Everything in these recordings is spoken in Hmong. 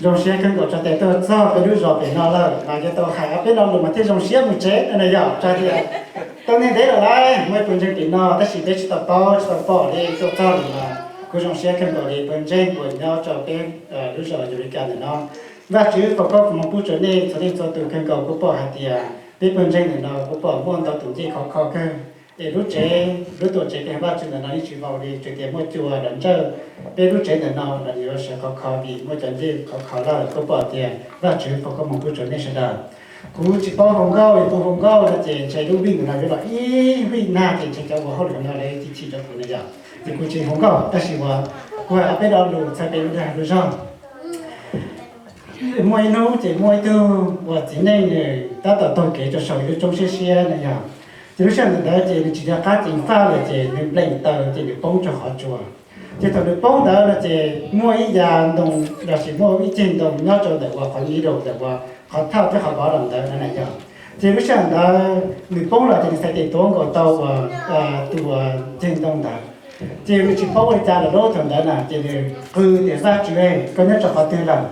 Zoo siab kawg nkaus tso tes tuaj txog peb lub zos pem no lawm, mas yuav tau hais ob peb lo lus mas thiaj zoo siab mus tsev no yog tso tias tau niaj ntev lawm lauj, muaj ib pawg ntseeg pem no tab sis peb tsis tau paub tsis tau pom li tuaj txog lawm mas kuv zoo siab kawg nkaus li pawg ntseeg uas nyob rau peb lub zos Yus Lis Kas ntawm no. Vajtswv foom koob foom hmoov pub rau nej txhua leej txhua tus kawg nkaus, kuv pom hais tias peb pawg ntseeg ntawm no kuv pom muaj ntau tus ncej khov kho kawg, es lub tsev, lub tuam tsev pem Vajtswv ntawm no yeej tsis vau li, tsuas tias muaj cua los ntsawj. Peb lub tsev ntawm no los yuav sawv khov kho vim muaj cov ncej khov kho lawm. Kuv pom tias Vajtswv foom koob foom hmoov pub rau nej sawv daws. Kuv tsis paub hluas nkauj, yog kuv hluas nkauj no ces ntshe lub vij ntawm no yuav los ib vij nag ces ntshe cov ua hauj lwm no lawv yeej chim rau kuv no yog, ces kuv tsis hluas nkauj tab sis uas kuv hais ob peb lo lus txhawb peb lub dag lub zog. Muaj ib hnub ces muaj ib tug uas txiv neej nws tab tom taug kev rau saum ib lub roob siab siab no yog. Ces lub sij hawm ntawd ces nws tsis nco qab ceev faj lawm ces nws npleem taws ces nws poob rau qhov tsua. Ces thaum nws poob ntawd no ces muaj ib yav ntoo lossis muaj ib ceg ntoo nyob rau ntawm uas qhov middle ntawm uas qhov thawj thiab qhov bottom ntawd no na yog. Ces lub sij hawm ntawd nws poob los ces nws txhais tes tuav nkaus tau uas tus uas ceg ntoo ntawd. Ces nws tsis paub ua li cas lawm lauj, thaum ntawd na ces nws qw tias Vajtswv, koj nyob rau qhov twg lawm?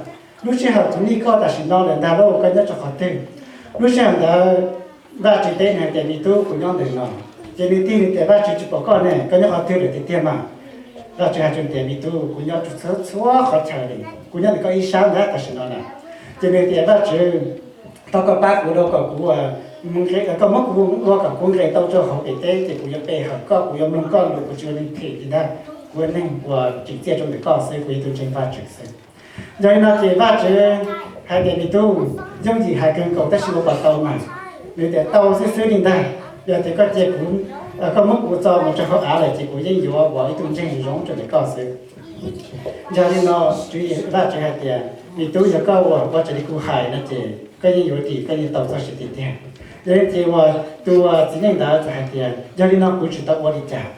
Lub sij hawm kuv nij koj tam sim no lawm ntag lauj, koj nyob rau qhov twg? Lub sij hawm ntawd Vajtswv teb nws hais tias me tub, kuv nyob ntawm no. Ces nws tig nws tias Vajtswv, tsis pom koj ne, koj nyob qhov twg lawm tiag tiag mas? Vajtswv hais rau nws tias me tub, kuv nyob txhua txhua qhov chaw li, kuv nyob ntawm koj ib sab ntag tam sim no na. Ces nws tias Vajtswv, thov koj pab kuv rau kom kuv, koj muab kuv ua kom kuv nqes tau rau hauv pem teb ces kuv yuav pe hawm koj, kuv yuav mloog koj lus, kuv tsis ua neeg phem li ntag, kuv ua neeg uas tsim txiaj rau ntawm koj xwb, kuv yog tus ntseeg Vajtswv xwb. Yog li no ces Vajtswv hais tias me tub, yooj yim hais kawg nkaus tab sis ua puas tau mas? Nws tias tau xwb xwb li ntag, yog tias koj cia kuv, koj muab kuv txo mus rau hauv av lawm ces kuv yeej yuav ua ib tug ntseeg zoo rau ntawm koj xwb. Yog li no Vajtswv hais tias me tub, yog koj ua raws li kuv hais no ces koj yeej yuav dim, koj yeej tau txoj sia tiag tiag. Yog li ces uas tus txiv neej ntawd txawm hais tias yog li no kuv tsis tau ua li cas.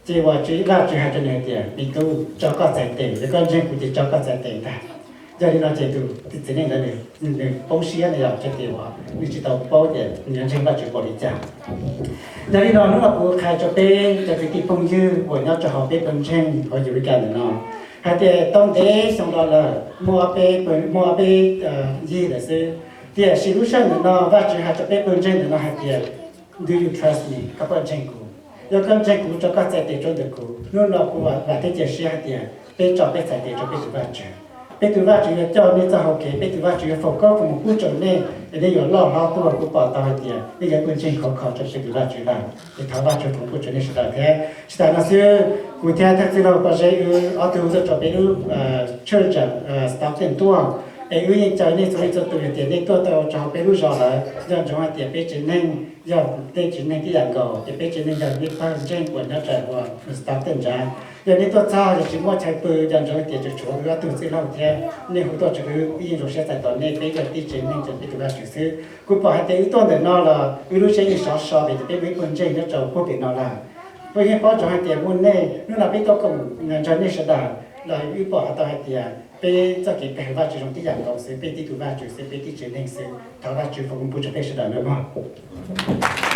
Ces uas Vajtswv hais rau nws hais tias me tub, tso koj txhais tes, yog koj ntseeg kuv ces tso koj txhais tes ntag. Yog li no ces tus txiv neej ntawd nws poob siab no yog tias uas nws tsis tau paub tias nws yuav ntseeg Vajtswv npaum li cas. Yog li no hnub no kuv qhia rau peb cov kwv tij phooj ywg uas nyob rau hauv peb pawg ntseeg hauv Yus Lis Kas ntawm no hais tias tau ntev xyoo los lawm muaj peb, muaj peb yig lawm xwb, tiam sis lub sij hawm ntawm no Vajtswv hais rau peb pawg ntseeg ntawm no hais tias do you trust me, koj puas ntseeg kuv? Yog koj ntseeg kuv, tso koj txhais tes rau ntawm kuv. Hnub no kuv vam thiab cia siab hais tias peb tso peb txhais tes rau peb tus Vajtswv. Peb tus Vajtswv yuav coj nej txoj hau kev, peb tus Vajtswv yuav foom koob foom hmoov pub rau nej es nej yuav loj hlob tuaj. Kuv pom tau hais tias nej yog pawg ntseeg khov kho rau peb tus Vajtswv lawm, es thov Vajtswv foom pub rau nej sawv daws thiab. Tsis tas no xwb, kuv thiab thawj txwj laug Paj Zeb wb ob tug tuaj rau peb lub church Stockton tuaj, es wb yeej caw nej txhua leej txhua tus hais tias nej tuaj tau rau hauv peb lub zos lawm, nco ntsoov hais tias peb tsev neeg yog nej tsev neeg tib yam nkaus, ces peb tsev neeg yog nej pawg ntseeg uas nyob rau uas Stockton ntawd. Yog nej tuaj txog yog tsis muaj chaw pw, nco ntsoov hais tias tseem tshuav wb ob tug txwj laug thiab, nej hu tuaj rau wb, wb yeej zoo siab txais tos nej, peb yog tib tsev neeg rau peb tus Vajtswv xwb. Kuv pom hais tias wb tuaj ntawm no los wb lub siab yeej sov so vim tias peb muaj ib pawg ntseeg nyob rau puag pem no lawm. Peb yeej paub ntsoov hais tias muaj nej, hnub no peb tuaj koom nrog nej sawv daws los wb pom hais tau hais tias peb txoj kev pe hawm Vajtswv zoo tib yam nkaus xwb, peb tib tug Vajtswv xwb, peb tib tsev neeg xwb. Thov Vajtswv foom koob pub rau peb sawv daws nawb mog.